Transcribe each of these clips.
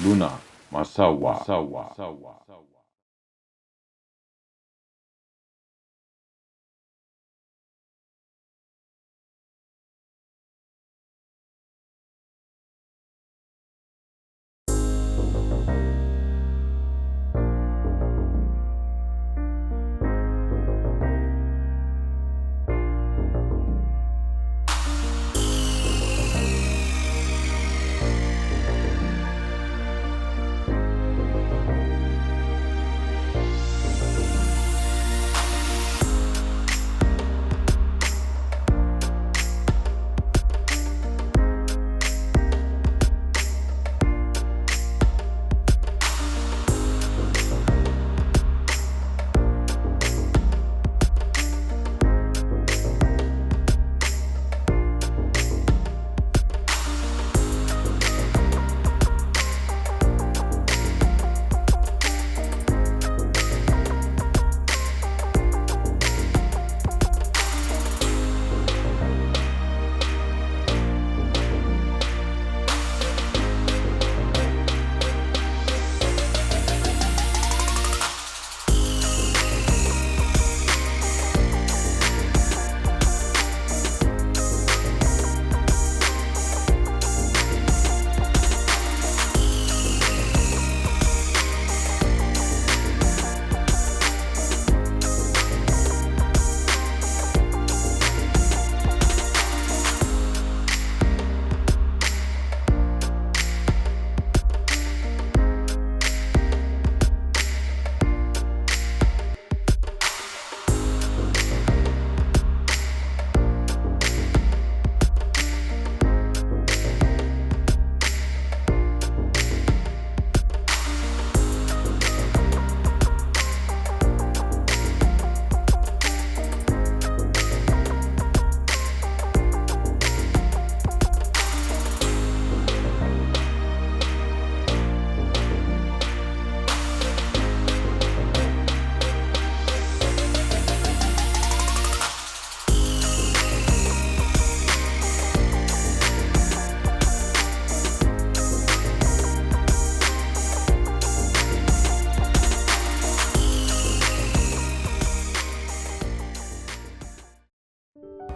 ሉና ማሳዋ።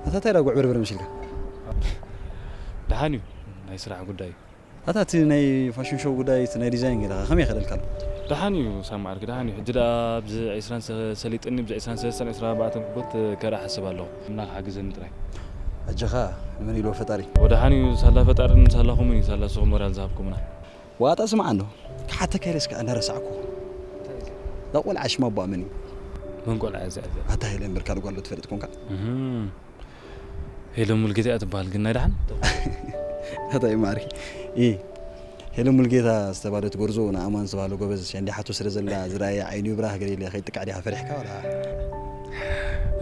ኣታ እንታይ ዳ ጉዕብርብር መሲልካ? ደሓን እዩ፣ ናይ ስራሕ ጉዳይ እዩ። ኣታ እቲ ናይ ፋሽን ሾው ጉዳይ፣ እቲ ናይ ዲዛይን ገለ ከመይ ይኸደልካ ኣሎ? ደሓን እዩ ሳም ዓርኪ፣ ደሓን እዩ። ሕጂ ደኣ ኣብዚ ዒስራን ሰ-፣ ሰሊጥኒ፣ ኣብዚ ዒስራን ሰለስተን ዒስራን ኣርባዕተን ክጎት ከርኢ ሓስብ ኣለኹ። እና ክሓግዘኒ ጥራይ። ኣጀኻ ንመን ኢልዎ ፈጣሪ። ወደሓን እዩ፣ ሳላ ፈጣርን ሳላኹምን እዩ፣ ሳላ ንስኹም ሞራል ዝሃብኩምና። ዋጣ ስምዓ እንዶ፣ ክሓተካ ኢለ እስከ እናረሳዕኩ። እዛ ቆልዓ ሽማ ኣቦኣ መን እዩ? መን ቆልዓ እያ እዚኣ? ኣታ ሄለን በርካል ጓል ዶ ትፈልጥ ኮንካ? እህ። ሄለን ሙልጌታ እያ ትበሃል፣ ግን ናይ ደሓን? ኣታ እዩ ማዕርኪ። ኢ፣ ሄለን ሙልጌታ ዝተባህለት ጎርዞ ንኣማን ዝተባህለ ጎበዝ ሸንዲሓቶ ስለ ዘላ ዝረኣየ ዓይኑ ይብራህ ገለ ኢለ ከይጥቃዕ ዲኻ ፈሪሕካ ወላ?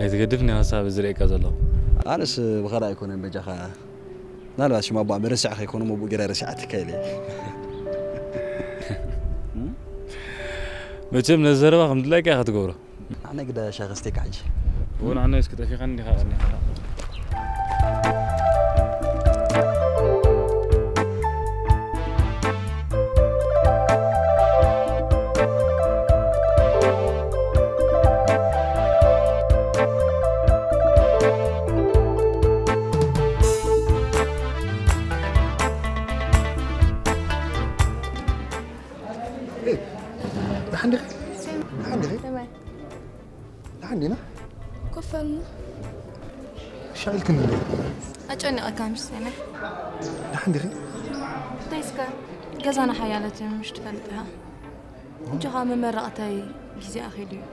ኣይትገድፍ፣ ናይ ሓሳብ ዝርእየካ ዘለኹ። ኣነስ ብኻልእ ኣይኮነን በጃኻ። ምናልባት ሽም ኣቦኣ መረስዕ ከይኮኑ መቡእ ገይረ ረሲዓትካ ኢለ። መቸም ነዚ ዘረባ ከም ድላይካ ኢኻ ትገብሮ። ኣነ ግዳ ሻኸ ስቴካ ሕጂ። እዎ ንዓና እስኪ ጠፊኻኒ ዲኻ ቀኒኻ? ደሓን ዲኺ? ደሓን ዲኺ? ከመይ? ደሓን ዲና? ኮፍ በል እሞ። ሻዕ ኢልክኒ እንዴ? ኣጨኒቐካ ምሽ ሰመ። ደሓን ዲኺ? እንታይ እስከ? ገዛና ሓያለት እዮም ምሽ ትፈልጥ ኢኻ። ሕጂ ኸኣ መመረቕተይ ግዜ ኣኺሉ እዩ።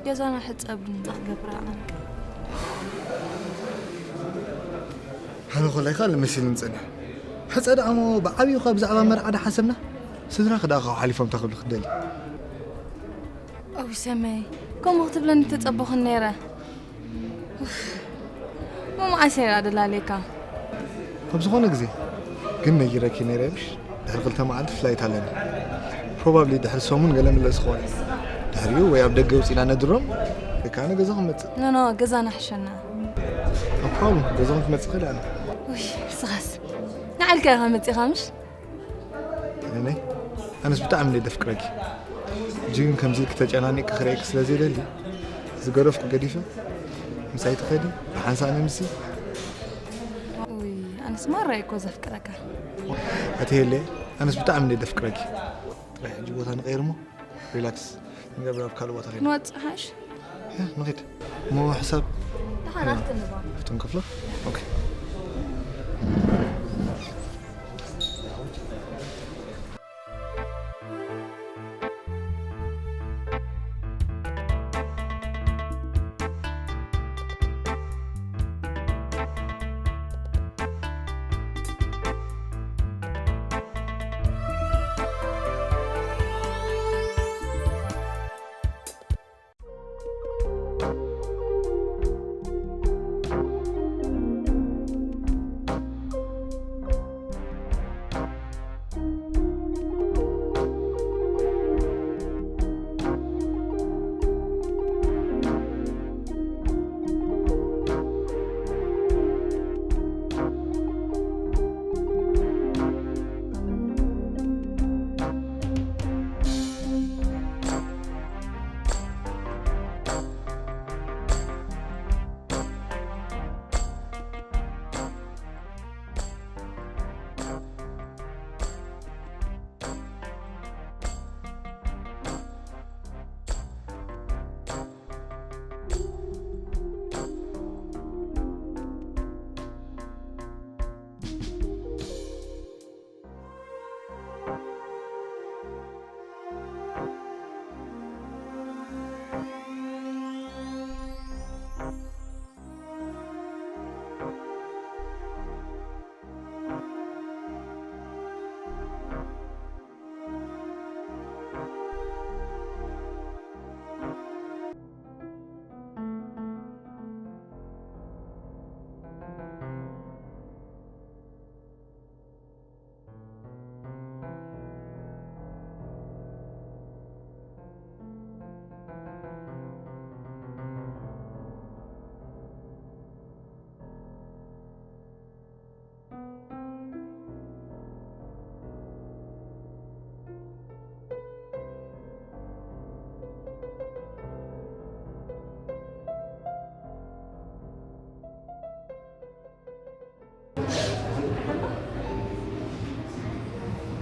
ገዛና ሕጸብ ድምጻ ክገብር ኣቐንቀ። ኣነ ኮላይ ካልእ መሲሉኒ ጸኒሑ። ሕጸ ደኣ እሞ ብዓብዩ ካብ ብዛዕባ መርዓ ዶ ሓሰብና? ስድራኺ ደኣ ካብኡ ሓሊፎም እንታይ ክብሉ ክትደሊ? ኣዊ ሰመይ፣ ከምኡ ክትብለኒ ተጸበኹን ነይረ። ኡፍ፣ መዓስ እየ ደኣ ደላልየካ? ኣብ ዝኾነ ግዜ ግን ነጊረኪ ነይረ ምሽ? ድሕሪ ክልተ መዓልቲ ፍላይት ኣለኒ። ፕሮባብሊ ድሕሪ ሰሙን ገለ ምለስ ክኾን። ድሕሪኡ ወይ ኣብ ደገ ውጺና ነድሮም ወይ ከኣ ንገዛ ክመጽእ። ኖ፣ ኖ፣ ገዛና ሕሸና። No problem፣ ገዛኹም ክመጽእ ይኽእል ኣነ። ውይ፣ ንስኻስ ንዓልካ ኢኻ መጺኻ ምሽ? እኔ ኣነስ ብጣዕሚ እንደ ደፍቅረኪ። ሕጂ ግን ከምዚ ኢልኪ ተጨናኒቂ ክርእየኪ ስለ ዘይደሊ፣ ዝገደፍኩ ገዲፈ ምሳይ ትኸዲ ብሓንሳእ ነምሲ። ውይ፣ ኣነስ ማራ እኮ ዘፍቅረካ። ኣቲ ሄለ፣ ኣነስ ብጣዕሚ እንደ ደፍቅረኪ። ጥራይ ሕጂ ቦታ ንቀይር እሞ ሪላክስ ንገብር ኣብ ካልእ ቦታ ኸይድ። ንወጽእ ሓሽ? ያ፣ ንኺድ። እሞ ሕሳብ ደሓን ኣብቲ ንባ። ኣብቲ ንከፍሎ? ኦኬ።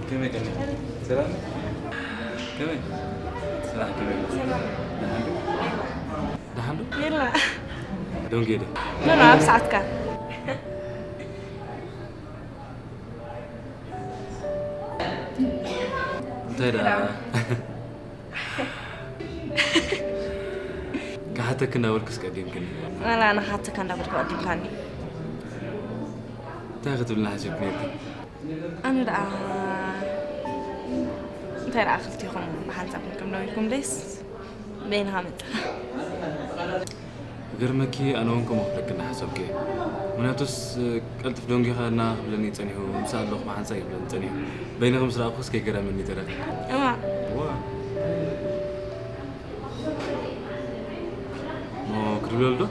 ከመይ፣ ከመይ? ሰላም? ከመይ? ስራሕ ከመይ? ሰላም። ደሓን ዶ? ደሓን ዶ? የላ። ዶንጌ ዶ? ኖ፣ ኖ፣ ኣብ ሰዓትካ። እንታይ ደኣ? ክሓተኪ እንዳበልኩስ ቀዲምክኒ። ዋላ ኣነ ክሓተካ እንዳበልኩ ቀዲምካኒ። እንታይ ክትብልና ሓሲብኪ ነይርኪ? ኣነ ደኣ እንታይ ደኣ ክልቴኹም ብሓንሳብ ኮንኩም ደው ኢልኩም ደስ በይንኻ መጽኻ። ክገርመኪ፣ ኣነ እውን ከምኡ ክብለኪ እናሓሰብኩ እየ። ምኽንያቱስ፣ ቀልጥፍ ደንጊኻ እና ክብለኒ ጸኒሑ፣ ምሳእ ኣለኹ ብሓንሳእ እዩ ክብለኒ ጸኒሑ። በይንኺ ምስ ረኣኹስ ከይገረመኒ ተረፈ። እዋ። እዋ። እሞ ክድውለሉ ዶ?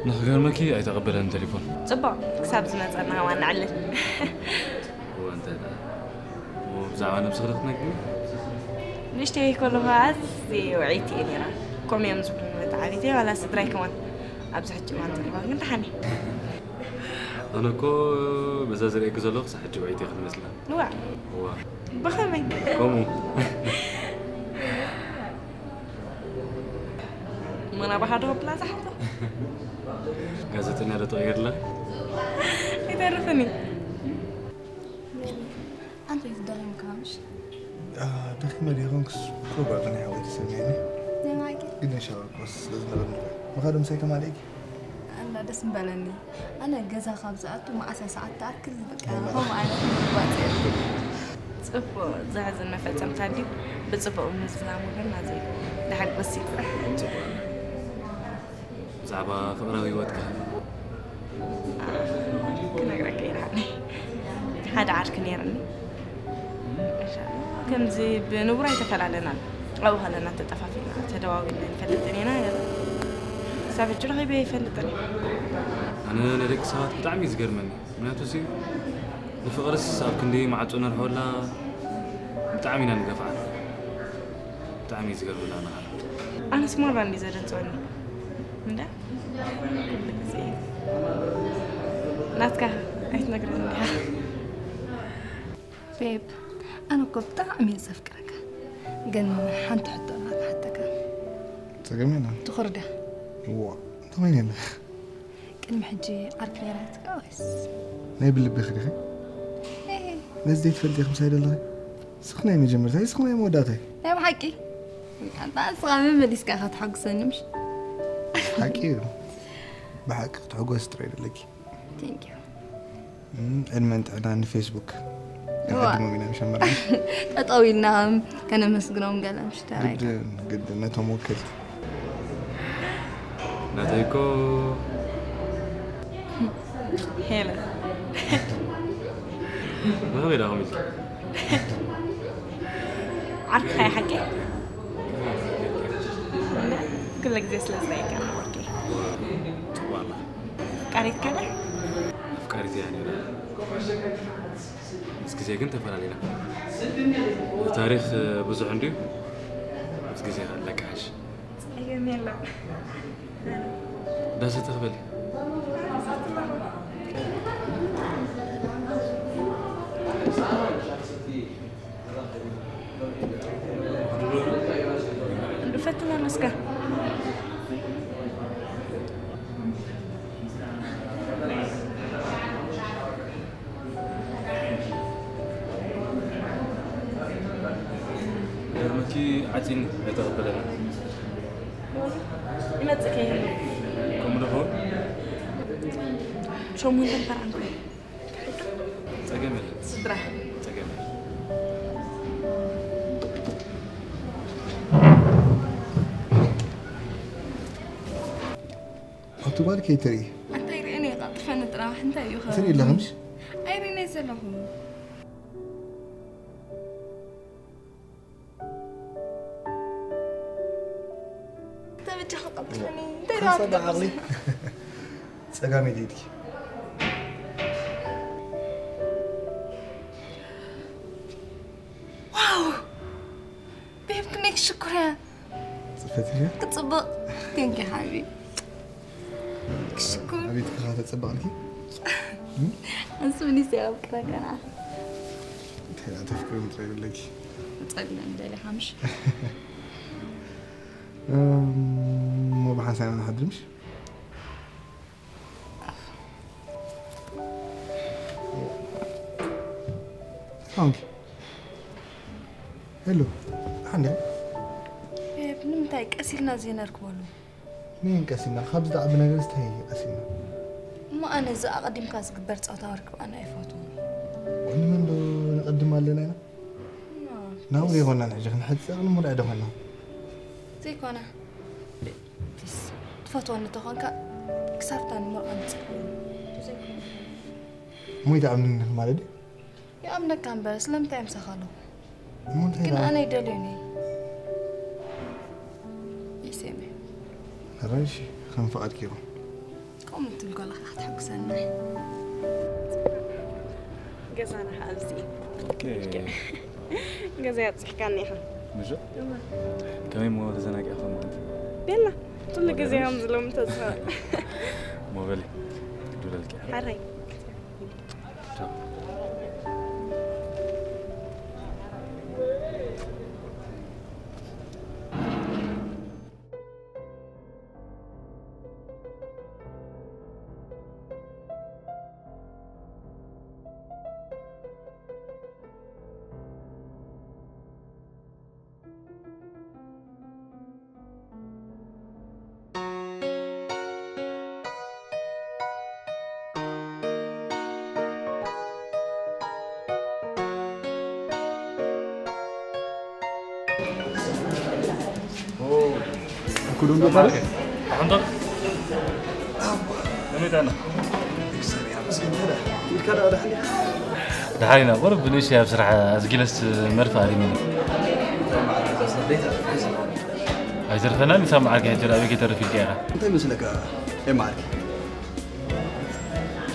ንኽገርመኪ ኣይተቐበለን ቴሌፎን። ጽቡቕ፣ ክሳብ ዝመጸና ዋና ዕልል። እወ፣ እንታይ ደኣ? እሞ ብዛዕባ ነብስኺ ዶ ክትነግሪኒ? ንእሽተይ ከለኹ ኣዝየ ውዕይቲ እየ ነይራ። ከምኡ እዮም ዝብሉኒ በቲ ዓሌተይ፣ ዋላ ስድራይ ከማን። ኣብዚ ሕጂ እዋን ዘለኹ ግን ደሓን እየ። ኣነ እኮ በዛ ዝርእየኪ ዘለኹ ክሳብ ሕጂ ውዕይቲ ኢኺ ትመስሊ። እዋ። እዋ። ብኸመይ? ከምኡ። መናባኻ ዶ ብላ ዝሓቶ? ጋዜጠኛ ዶ ተቐይርላ? ኣይተርፍን እዩ። ኣንተ ደኺምካ ምሽ? ኣህ፣ ደኺመ ዲየ ኮንኩስ፣ ፕሮባብሊ ናይ ሓወይ ተሰሚዑኒ። ናይ ማዕቂ? ግን ሻወር ኮስ ስለ ዝነበርኒ። ምኻዱ ምሳይ ከማለይኪ? ኣላ ደስ ምበለኒ። ኣነ ገዛ ካብ ዝኣቱ መዓሳ ሰዓት ትኣክል በቃ ከምኡ ዓይነት ምግባፅ እየ። ጽቡቕ ዘሕዝን መፈጸምታ ድዩ? ብጽቡቕ ምዝዛሙ ግን ኣዝዩ ደሓግስ እዩ። ጽቡቕ። እዛ ብዛዕባ ፍቕራዊ ህይወትካ? ክነግረካ ይርሃኒ ሓደ ዓርኪ ነይርኒ። ከምዚ ብንቡር ኣይተፈላለናን። ኣብኡ ከለና ተጠፋፊና ተደዋዊልና ኣይንፈልጥን ኢና። ክሳብ ሕጂ ረኺበ ኣይፈልጥን። ኣነ ንደቂ ሰባት ብጣዕሚ እዩ ዝገርመኒ። ምክንያቱ ሲ ንፍቕርስ ኣብ ክንዲ ማዕጾ ነርሕወላ ብጣዕሚ ኢና ንገፍዓ። ብጣዕሚ እዩ ዝገርመና ንዓና። ኣነስ ማራ እንዲ ዘደንፅወኒ እንዳ ኩሉ ግዜ ናትካ ኣይትነግረኒ እንዲኻ። ቤብ፣ ኣነ እኮ ብጣዕሚ እየ ዘፍቅረካ፣ ግን ሓንቲ ሕቶ ናት ሓተካ። ጸገም የለን። ትኹርዳ ዋ እንታይ የለ። ቅድሚ ሕጂ ዓርኪ ነይራትካ ወይስ? ናይ ብልብኺ ዲኺ? ነዚ ዘይትፈልጢ ኢኺ ምሳይ ዘለኺ? ስኽ ናይ መጀመርታይ ስኽ ናይ መወዳእታይ። ናይ ብሓቂ ኣንታ ንስኻ መመሊስካ ኢኻ ተሓጉሰኒ ምሽ? ሓቂ እዩ። ብሓቂ ክትሕጎስ ጥራይ ደለኪ። Thank you። እም፣ ዕድመን ጥዕናን ንፌስቡክ እዋ። ንዕድሞም ኢና ምሸመርና። ጠጠው ኢልና ከም ከነመስግኖም ገለ ምሽ ተራይ ግድን ግድን ነቶም ወከልቲ። ናተይ እኮ ሄለን መኸበይ ዳኹም ኢልኪ? ዓርክኻ ሓቂ ኩለ ግዜ ስለ ዝረየካ ነበርኪ። ዋላ ቃሬትካ ዳ ኣፍቃሪት እያ ነይራ። ምስ ግዜ ግን ተፈላለና። ታሪኽ ብዙሕ እንድዩ። ምስ ግዜ ከለካ ሓሽ ጸገም የለን። ዳሰ ተኽበሊ ፈትነሉ እስከ ገርመኪ ዓፂኒ ኣይተቐበለና ይመፅእ ከይህሉ ከምኡ ዶ ኸውን ሸሞንተን ፈርዓን ኮይኑ ጸገም የለን ስድራ ጸገም የለን ኣብቲ ጓል ከይትርኢ እንታይ ርእየን እየ ቃጥፈኒ ጥራሕ እንታይ እዩ ትርኢ ኣለኽምሽ ኣይርእነ ዘለኹ ተበጃ ክቀጥፈኒ እንታይ ሓንሳብ ዓቕሊ ጸጋመይቲ ኢድኪ ዋው ቤብ ክንደይ ክሽኩር እያ ጽፈት ኢልያ ክጽብቕ ቴንኪ ሓቢ ክሽኩር ኣቤት ከኻ ተጸበቕልኪ ኣንሱ ምኒስ ያብቅረከና እንታይ ተፍቅሪ ምጥራይ ዘለኪ ጸግለን ደሊኻ ምሽ እሞ ብሓንሳብ ኢና ንሓድር ምሽ ኦኬ ሄሎ ሓንደ ቤብ ንምንታይ ቀስ ኢልና ዘይነርክበሉ ምን ቀሲና ካብ ዝዓቢ ነገር ስታይ ቀሲና እሞ ኣነ እዚ ኣቐዲምካ ዝግበር ጸወታ ወርክብ ኣነ ኣይፈትውን ወኒ መን ዶ ንቐድም ኣለና ኢና ናብኡ ዘይኮና ንሕጂ ክንሕፀቕ ንምርኣይ ዶ ኮይና ዘይኮነ ፕሊስ ትፈትወኒ ተኾንካ ክሳብታ ንምርኣን ፅእ ሞይ ተኣምንኒ ማለት ድዩ ይኣምነካ እምበር ስለምንታይ ምሳኻ ኣለኹ እሞ እንታይ ግን ደኣ? ኣነ ይደልዮኒ ይሴመ ሕራይሽ ከም ፍቓድኪ ይኹን ከምኡ ትብል ጓል ክትሕጉሰና ገዛና ከዓ ኣብዚ ገዛ ኣብፅሕካኒ ኢኻ ምሽ ከመይ እሞ ተዘናጊዕካ ማለት ቤላ ኩሉ ግዜ ከም ዝሎም ተዝኸ ሞበሊ ክድውለልኪ ሓራይ ቻው ኩሉም ገባረ ኣንተ ከመይ ዳና? ደሓን ኢና። ቁሩብ ብንእሽተይ ኣብ ስራሕ ኣዝጊለስ መርፍእ ኣሪመኒ። ኣይተርፈናን። ንሳ መዓርከ ሕጂ ኣበይ ከተርፍ ኢልካ ኢኻ? እንታይ መስለካ? ኤማ ዓርከይ፣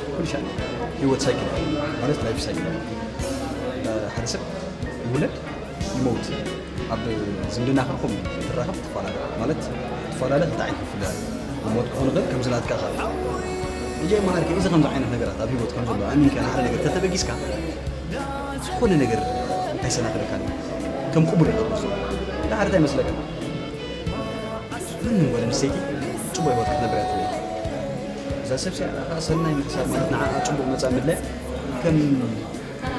ኩሉ ሻዕ ህይወት ሳይክል ማለት ላይፍ ሳይክል። ሓደ ሰብ ይውለድ፣ ይመውት። ኣብ ዝምድና ከ ከምኡ ትራኸብ፣ ትፈላለ ማለት ትፈላለ። ክልተ ዓይነት ክፍለ ክሞት ክኾን ይኽእል። ከምዚ ናትካ ከ እየ መሃር ከ እዚ ከምዚ ዓይነት ነገራት ኣብ ህይወት ከም ዘሎ ኣሚንካ ንሓደ ነገር ተተበጊስካ ዝኾነ ነገር ኣይሰናኽለካን እዩ። ከም ቅቡል ይቐርብ። ንሓደ እንታይ መስለካ? ምንም ጓል ኣንስተይቲ ጽቡቕ ህይወት ክትነብር እያ ትደሊ። እዛ ሰብ እዚኣ ከኣ ሰናይ ምሕሳብ ማለት ንዓኣ ጽቡቕ መጻ ምድላይ ከም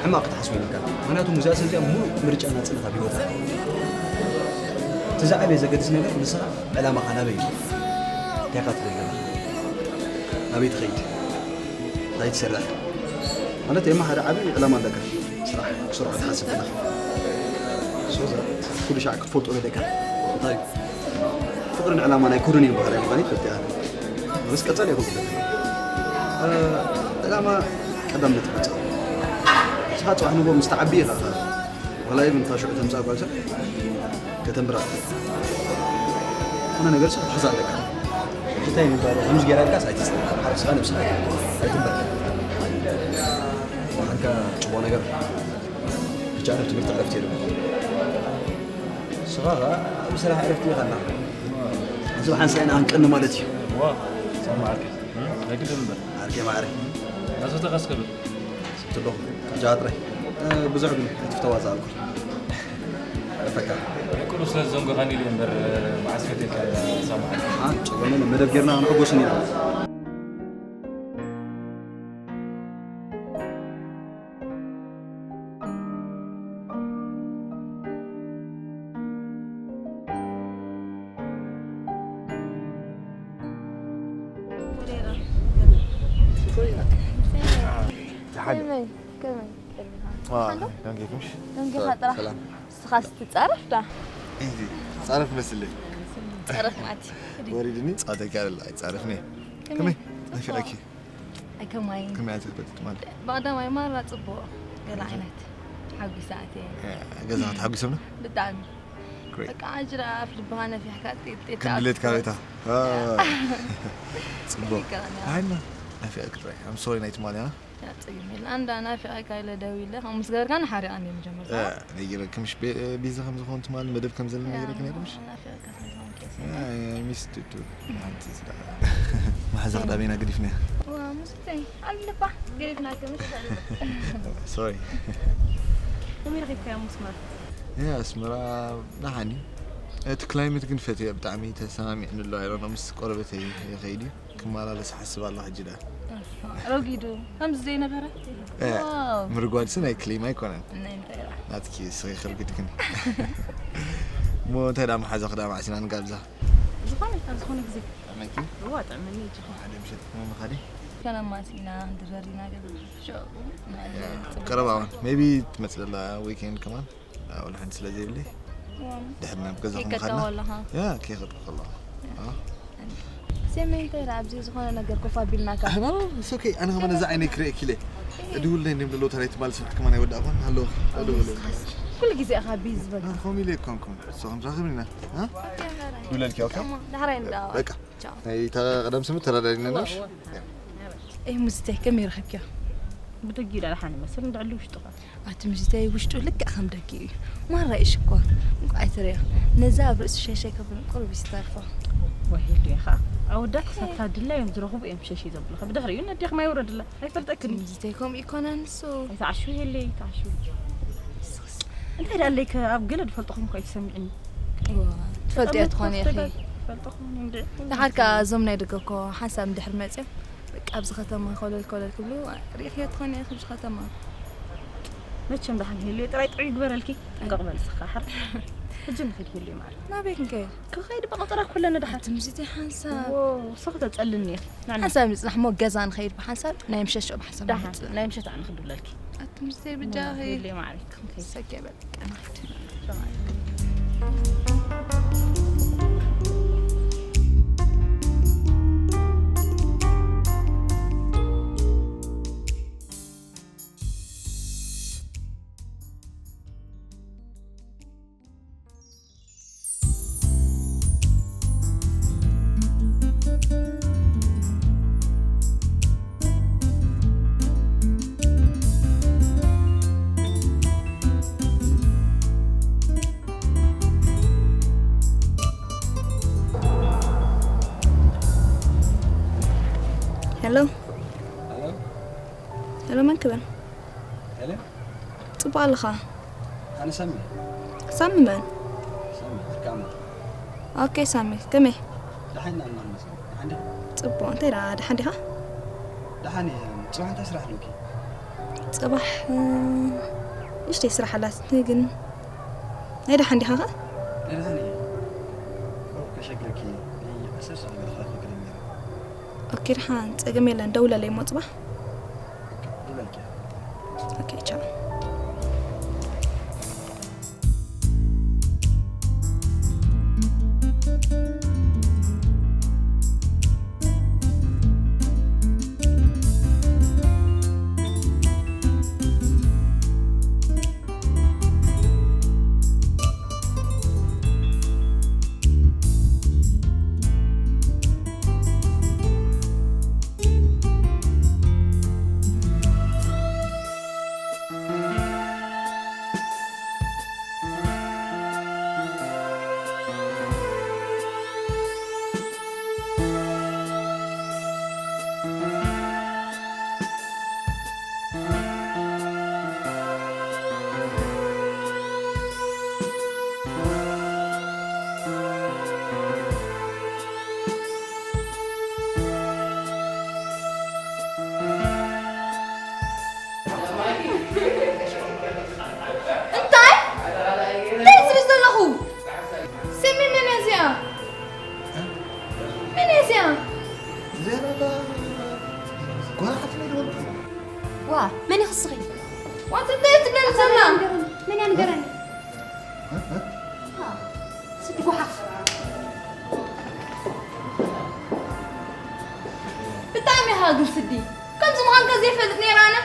ሕማቕ ክትሓስቦ የብልካን። ምኽንያቱ እዛ ሰብ እዚኣ ምሉእ ምርጫ ናጽነት ኣብ ህይወታ። እቲ ዝዓበየ ዘገድስ ነገር ንስኻ ዕላማኻ ናበይ እዩ? እንታይ ኢኻ ትደሊ ዘለኻ? ናበይ ትኸይድ? እንታይ ትሰርሕ? ማለት ኤማ ሓደ ዓቢ ዕላማ ኣለካ። ስራሕ ክስርሖ ትሓስብ ከለኻ። So that ኩሉ ሻዕ ክትፈልጦ ዘለካ እንታይ እዩ? ፍቕርን ዕላማን ኣይኮኑን እዮም ባህርያዊ ምዃኑ ይፈልጥ እየ ኣነ። ማለት ቀጻሊ ኣይኮንኩን። እ፣ ዕላማ ቀዳምነት ይመጽእ። ንስኻ ጽባሕ ንግሆ ምስ ትዓቢ ኢኻ፣ ዋላ even እታ ሽዑ ተምጽኣ ጓል ሰብ ከተንብራ ትኽእል። ዝኾነ ነገር ንስኻ ክትሕዛ ኣለካ። ሕጂ እንታይ እዩ የሚባለው? ከምዚ ጌራ ኢልካስ ኣይትጽናሕ። ሓርክስኻ ነብስኻ ኣይትንበርከክ። ብሓንካ ጽቡቕ ነገር ሕጂ ኣነ ትምህርቲ ዕረፍቲ እየ። ንስኻ ኸኣ ኣብ ስራሕ ዕረፍቲ ኢኻ ኣለኻ። ሕዚ ብሓንሳእ ኢና ክንቀኒ ማለት እዩ። ዋ፣ ሳሚ ዓርከይ። ናይ ግድን እምበር። ዓርከይ ማዕረ። ናሶተ ቀስ ክብል። ስብቲ ኣለኹ። ሕጂ ጥራይ። እ፣ ብዙሕ ግን ኣይትፍተዋ እዛ ኣልኮል። ዕረፈካ። ናይ ቁሩብ ስለ ዝዘንጎኻኒ ኢለ እምበር፣ መዓስ ፈትየካ እየ ሳሚ ዓርከይ። አ፣ ጨጎነ መደብ ጌርና ክንሕጎስን ኢና። ከመይ? ከመይ? ከመይ? ዋ፣ ደንጊኹምሽ? ደንጊኻ ጥራሕ። ሰላም። ንስኻስ ትጻረፍ ዳ? ኢዚ፣ ጻረፍ መስለይ። ጻረፍ ማለት እዩ። ወሪድኒ፣ ጻተካ ኣለ፣ ኣይጻረፍኒ። ከመይ? ከመይ? ናፊቐኪ። ኣይ፣ ከማይ። ከመይ ኣትፈልጥ ማለት? ብቐዳማይ ማራ ጽቡቕ። ገለ ዓይነት። ተሓጒሰ ኣትየ። እ፣ ገዛ ተሓጒሶምና? ብጣዕሚ። ግሬት። በቃ፣ ኣጅራ ኣፍ ልብኻ ነፊሕካ ጢጥ ጢጥ ክንድሌት ኣትኩ። ካቤታ። አ። ጽቡቕ። ይገርም፣ ያ። ኣይና፣ ናፊቐኪ ጥራይ። I'm sorry ናይ ትማሊ፣ አ? ያ፣ ጸገም የለን። ኣንዳ ናፊቐካ ኢለ ደዊለ፣ ከምኡ ምስ ገበርካ ንሓሪቓ እንድየ መጀመርታ። እ፣ ነጊረኪ፣ ምሽ ቤ-፣ ቢዚ ከም ዝኾን ትማሊ መደብ ከም ዘለና ያ፣ ነጊረኪ ነይረ፣ ምሽ? ናፊቐካ ስለ ዝኾንኩ እየ። ያ፣ ያ፣ ሚስ ቱ ቱ። ሓንቲ ስለ መሓዛ ክዳበይና ገዲፍናያ። ዋ፣ ሙስተይ፣ ኣለባ፣ ገዲፍናኪ፣ ምሽ ኣለባ። ሶሪ። ከመይ ረኺብካዮ ምስ ማለት? ያ፣ ኣስመራ ደሓን እዩ። እቲ ክላይመት ግን ፈትየ፣ ብጣዕሚ ተሰማሚዕኒ ኣሎ። I don't know፣ ምስ ቆረበተይ ይኸይድ እዩ። ክመላለስ እሓስብ ኣለኹ ሕጂ ደኣ። ረጒዱ ከምዚ ዘይነበረ? እ፣ ዋው። ምርጓድሲ ናይ ክሊማ ኣይኮነን። ናይ እንታይ ደኣ? ናትኪ እስኺ ከርግድክኒ። እሞ እንታይ ደኣ መሓዛ ክዳን ዓሲና ንጋብዛ? ዝኾነ፣ ኣብ ዝኾነ ግዜ። ጥዕመኪ? እዋ፣ ጥዕመኒ እጅኹ። ሓደ ምሸት ክመ ምኻዲ? ከነማሲና፣ ክንድረር ኢና ገዛ። ሾ፣ ያ፣ ጽቡቕ። ቀረባ እውን። ሜቢ ትመጽእ ዘላ ዊኬንድ ከማን። ኣዎ፣ ወላ ሓንቲ ስለ ዘይብለይ፣ ዋው። ድሕሪ ናብ ገዛኹም ኬክ ምኻድና። ከዳው ኣለኻ? ያ፣ ኬክ ከዳው ኣለኹ። ያ። ኣዎ። ሰመይ፣ እንታይ ደኣ ኣብዚ ዝኾነ ነገር ኮፍ ኣቢልናካ? ኣይ፣ no, no, it's okay። ኣነ ከማን ነዛ ዓይነይ ክርእየኪ ኢለ። እድውለይ እንድዮም ዘለዉ፣ እታ ናይ ትማሊ ስራሕ ከማን ኣይወዳእኳን። ሃሎ፣ ሃሎ፣ ሃሎ። ንስኻስ ኩሉ ግዜ ኢኻ ቢዚ በቃ። አ፣ ከምኡ ኢለ ኣይኮንኩን። ንስኹም ትራኸብና ኢና። አ? ኦኬ፣ ዳሕራይ። እድውለልኪ፣ ኦኬ? ዳሕራይ ንደዋወል። በቃ። ቻው። ናይ እታ ቀደም ስሙ ተረዳዲና እዋ፣ ነሽ? እዋ። ያ። ኤ፣ ሙዚተይ ከመይ ረኺብክያ? ብደጊኡ ደኣ ደሓን ይመስል፣ እንድዕሊ ውሽጡ ኸ? ኣቲ ሙዚተይ ውሽጡ ልክዕ ከም ደጊኡ እዩ። ማራ እዩ ሽኮር። እንቋዕ ኣይትርእዮ። ነዛ ኣብ ርእሱ ሸሸይ ከብል ቁሩብ እዩ ዝተርፎ። ወይ ሄሉ ኢኻ። ኣወዳት ክሳብ ታድላ እዮም ዝረኽቡ እዮም ሸሸይ ዘብሉኻ። ብድሕሪኡ ነዴኽማ የውረድላ። ኣይፈልጠክን እዩ። ሙዚተይ ከምኡ ይኮነን ንሱ። ኣይትዓሹ ሄለይ፣ ኣይትዓሹ። እንታይ ደኣ ኣለይ ከ ኣብ ገለ ዝፈልጥኹም እኮ ኣይትሰምዕኒ። እዋ፣ ትፈልጥያ ትኾኒ ኢኺ። ትፈልጥኹም እንድዒ። ደሓር ከኣ እዞም ናይ ደገ እኮ ሓንሳብ እንድሕር መጽዮም፣ በቃ ኣብዚ ከተማ ኮለል ኮለል ክብሉ ርኢኽዮ ትኾኒ ኢኺ ኣብዚ ከተማ። መቸም ደሓን ሄሉየ ጥራይ ጥዑይ ይግበረልኪ። ጥንቅቕ በሊ ንስኻ ሓር። ሕጂ ንኺድ ሄሉየ ማዕረ። ናበይ ክንከይድ? ክኸይድ በቐጠራ ኩለነ ደሓር። ኣቲ ሙዚተይ ሓንሳብ። ዎ፣ እሱ ክተጸልኒ ኢኺ። ንዕና። ሓንሳብ ንጽናሕ እሞ ገዛ ንኸይድ ብሓንሳብ ናይ ምሸት ሽዑ ብሓንሳብ ደሓን፣ ንመጽእ። ናይ ምሸት ኣነ ክድውለልኪ። ኣቲ ሙዚተይ ብጃኺ። ሄሉየ ማዕረ፣ ክንከይድ። ሰኪ በል። ቀናት። ሸውዓይ። ሄሎ። ሄሎ። ሄሎ፣ መን ክብል? ሄሎ። ጽቡቕ ኣለኻ? ኣነ ሳሚ። ሳሚ መን? ሳሚ፣ ብርካማ። ኦኬ፣ ሳሚ፣ ከመይ? ደሓን ኢና፣ ኣማን መስገን። ደሓን ዲኻ? ጽቡቕ። እንታይ ደኣ፣ ደሓን ዲኻ? ደሓን እየ። ጽባሕ እንታይ ስራሕ ኣለኪ? ጽባሕ፣ እ፣ ንእሽተይ ስራሕ ኣላትኒ፣ ግን ናይ ደሓን ዲኻ ኸ? ናይ ደሓን እየ። ኦ፣ ከሸግረኪ፣ ናይ ዓሰርተ ደቂቕ ክረኽበኪ ደሊየ ነይረ። ኦኬ፣ ደሓን፣ ጸገም የለን፣ ደውለለይ እሞ ጽባሕ። ኦኬ፣ ደውለልኪ። ኦኬ፣ ቻው። እንታይ? እንታይ ዝብል ዘለኹ? ስሚ፣ መን እያ እዚኣ? መን እያ እዚኣ? እዚኣ ናታ ጓል ሓትነይ ዶ? ዋ፣ መን ኢኺ ንስኺ? ዋት እንታይ ትብለኒ ዘላ? መን እያ ንገረኒ? እ? እ? ዋ፣ ስዲ ጓሓፍ። ብጣዕሚ ኢኻ ግን ስዲ። ከምዚ ምዃንካ ዘይፈልጥ ነይረ ኣነ።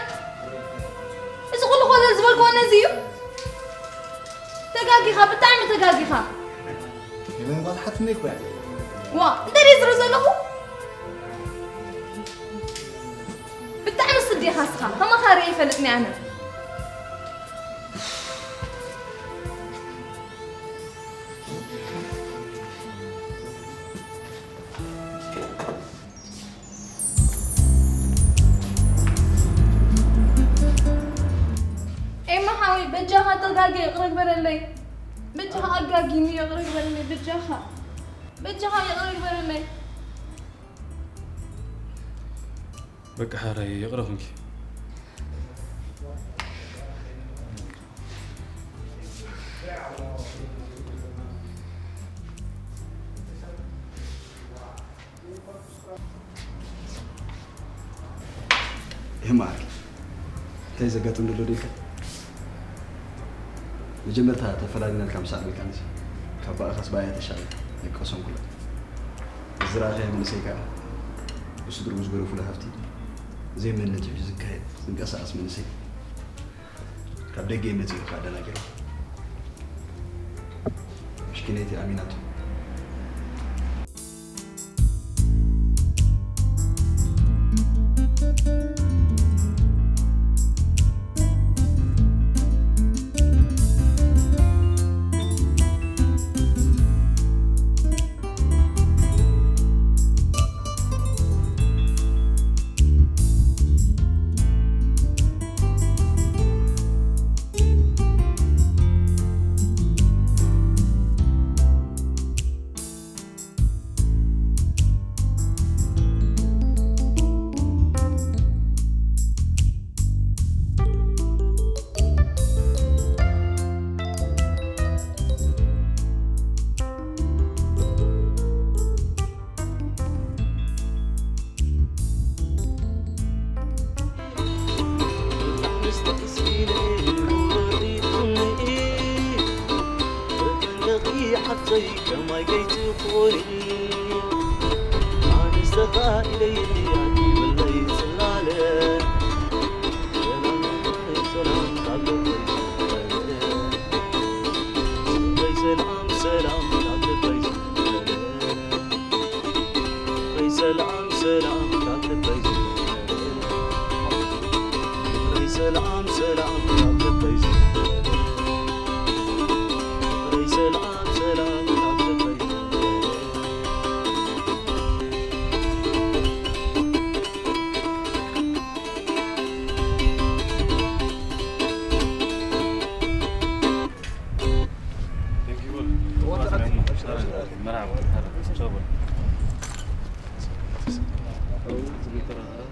እዚ ኩሉ ኮለል ዝበልክዎ ነዚ እዩ። ተጋጊኻ፣ ብጣዕሚ ተጋጊኻ። የመን ጓል ሓትነይ እኮ እያ። ዋ፣ እንታይ ድየ ዝርኢ ዘለኹ? ብጣዕሚ ስዲ ኢኻ እስኻ። ከማኻ ርእየ ይፈልጥኒ ኣነ። ኤማ ሓወይ፣ በጃኻ ተጋግየ ይቕረ ግበረለይ። በጃኻ ኣጋጊኒ ይቕረ ግበረለይ፣ በጃኻ። በጃኻ ይቕረ ግበረለይ። በቃ ሓራይ፣ ይቕረ ኹንኪ። ይማር። እንታይ ዘጋጥም ዘሎ ደልካ? መጀመርታ ተፈላሊና ኢልካ ምስ ኣዕበልካኒ፣ ካብ ብኣኻስ ብኣያ ተሻለ ኣይቀሰንኩላ። ዝረኣኻዮ መንእሰይ ከኣ ብስድርኡ ዝገደፉሉ ሃፍቲ፣ ዘይመንነት ሒዙ ዝካየድ ዝንቀሳቐስ መንእሰይ፣ ካብ ደገ እዩ መጺኡ ኢልካ ኣደናጊርካ። ምስኪነይቲ ኣሚናቶ። ስራሕ።